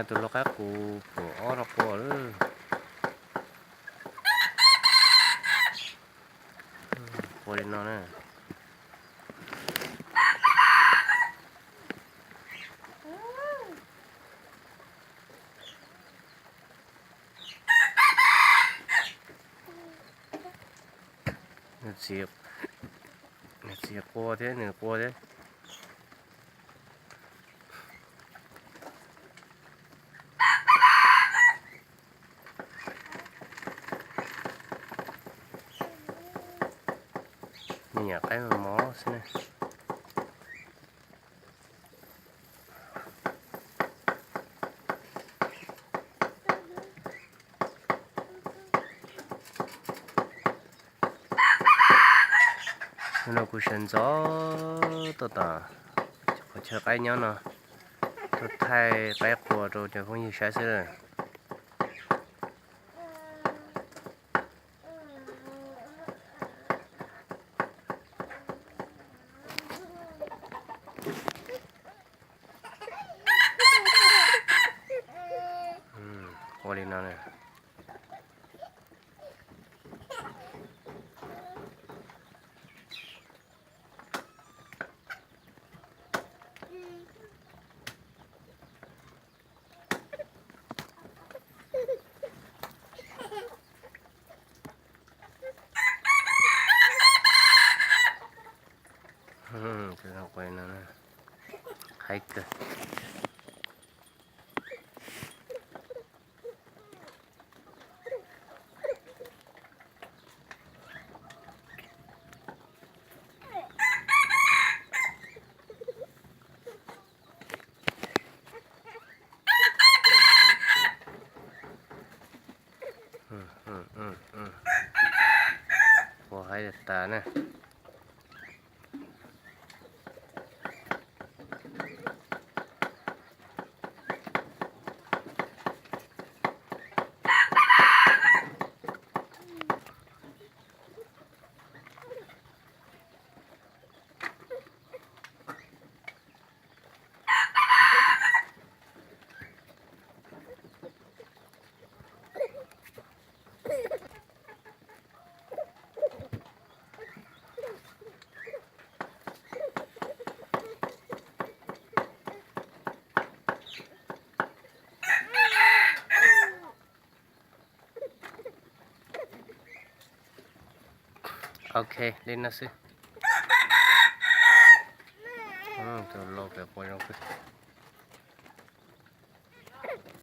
Tus lau qaib qus pom ob no qua lawm. Qua li no na. Nws txiv qua thiab, nws qua thiab. Nws nyam qaib mos mos xwb na. Hnub no kuv sawv ntxov tuaj tom qhov chaw qaib nyob no, tuaj thaij qaib qua rau cov phooj ywg saib xwb. Ua li no na. Haib kawg. Qua haib tas na. Ok, li no xwb. Tus lau pem qua zoo kawg.